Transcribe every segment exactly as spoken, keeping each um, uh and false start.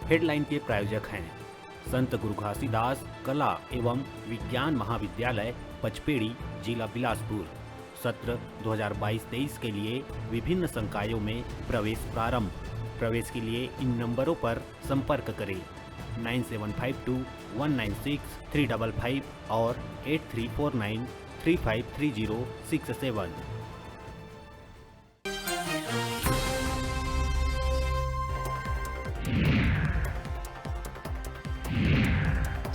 Headline के प्रायोजक हैं संत गुरु घासीदास कला एवं विज्ञान महाविद्यालय पचपेड़ी, जिला बिलासपुर। सत्र दो हज़ार बाईस तेईस के लिए विभिन्न संकायों में प्रवेश प्रारंभ। प्रवेश के लिए इन नंबरों पर संपर्क करें, nine seven five two one nine six three double five और eight three four nine three five three zero six seven.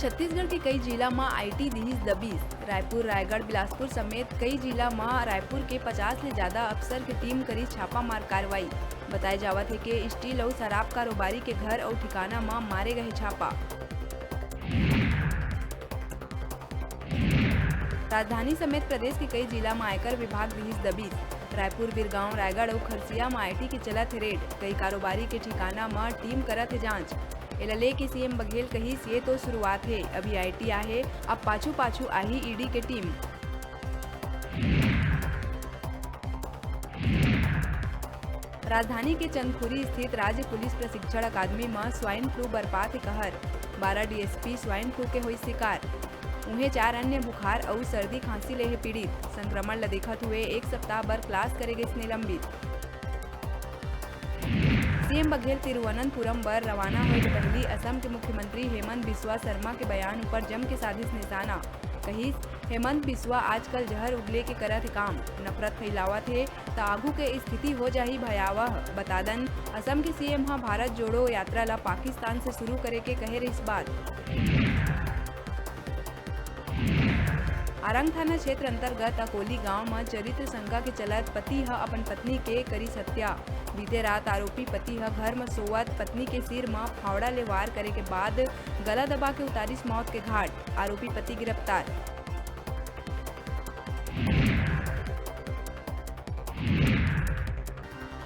Chhattisgarh के कई जिला म आईटी दिहिस दबिस। रायपुर, रायगढ़, बिलासपुर समेत कई जिला म रायपुर के पचास ले जादा अफसर के टीम करिस छापामार कार्रवाई। बताए जावत हे के स्टील अउ शराब कारोबारी के घर अउ ठिकाना म मारे गए छापा। राजधानी समेत प्रदेश के कई जिला म आयकर विभाग दिहिस दबिस। रायपुर, बिरगांव, रायगढ़ अउ खरसिया म आईटी के चलत हे रेड। कई कारोबारी के ठिकाना म टीम करत हे जांच। एला लेके सीएम बघेल कहिस, ये तो शुरुआत हे, अभी आईटी आहे, अब पाछू पाछू आही ईडी के टीम। राजधानी के चंदखुरी स्थित राज्य पुलिस प्रशिक्षण अकादमी म स्वाइन फ्लू बरपात हे कहर, बारह डीएसपी स्वाइन फ्लू के होइस शिकार। उहें, चार अन्य बुखार अउ सर्दी खांसी ले हे पीड़ित। संक्रमण ल देखत हुए एक सप्ताह बर क्लास करे गइस निलंबित। सीएम बघेल तिरुवनंतपुरम बर रवाना होए ले पहिली असम के मुख्यमंत्री हेमंत बिस्वा सरमा के बयान ऊपर जम के साधिस निशाना। कहिस, हेमंत बिस्वा आजकल जहर उगले के करत हे काम, नफरत फैलावत हे, त आगू के स्थिति हो जाही भयावह। बता दन, असम के सीएम ह भारत जोड़ो यात्रा ल पाकिस्तान से शुरू करे के कहे रहिस बात। आरंग थाना क्षेत्र अंतर्गत अकोली गांव म चरित्र शंका के चलत पति ह अपन पत्नी के करिस हत्या। बीते रात आरोपी पति ह घर म सोवत पत्नी के सिर म फावड़ा ले वार करे के बाद गला दबा के उतारिस मौत के घाट। आरोपी पति गिरफ्तार।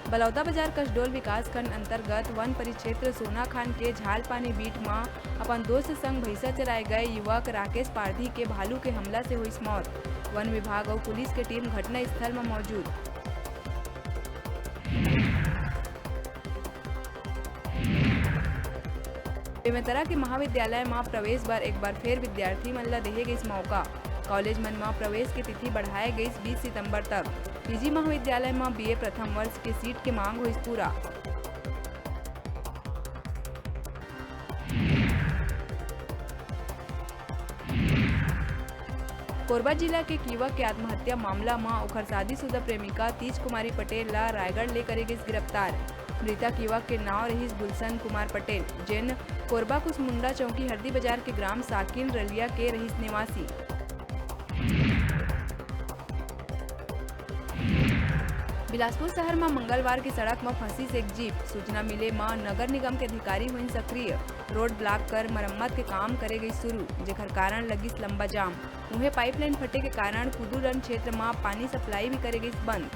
बलौदाबाजार कसडोल विकासखंड अंतर्गत वन परिक्षेत्र सोनाखान के झालपानी बीट म अपन दोस्त संग भैंसा चराए गए युवक राकेश पारधी के भालू के हमला से होइस मौत। वन विभाग अउ पुलिस के टीम घटना स्थल म मौजूद। बेमेतरा के महाविद्यालय म प्रवेश बर एक बार फेर विद्यार्थी मन ल देहे गइस मौका। कॉलेज मन म प्रवेश के तिथि बढ़ाए गइस बीस सितंबर तक। पीजी महाविद्यालय म बीए प्रथम वर्ष के सीट के मांग होइस पूरा। कोरबा जिला के एक युवक के आत्महत्या मामला म ओखर शादीशुदा प्रेमिका तीज कुमारी पटेल ला रायगढ़ ले करे गिस गिरफ्तार। मृतक युवक के नाव रहिस गुलशन कुमार पटेल, जेन कोरबा कुसमुंडा चौकी हरदी बाजार के ग्राम साकिन रलिया के रहिस निवासी। बिलासपुर शहर म मंगलवार के सड़क म फंसिस एक जीप। सूचना मिले म नगर निगम के अधिकारी होइन सक्रिय। रोड ब्लॉक कर मरम्मत के काम करे गई शुरू, जेकर कारण लगिस लंबा जाम। उहें, पाइपलाइन फटे के कारण कुदूरन क्षेत्र म पानी सप्लाई भी करे गई बंद।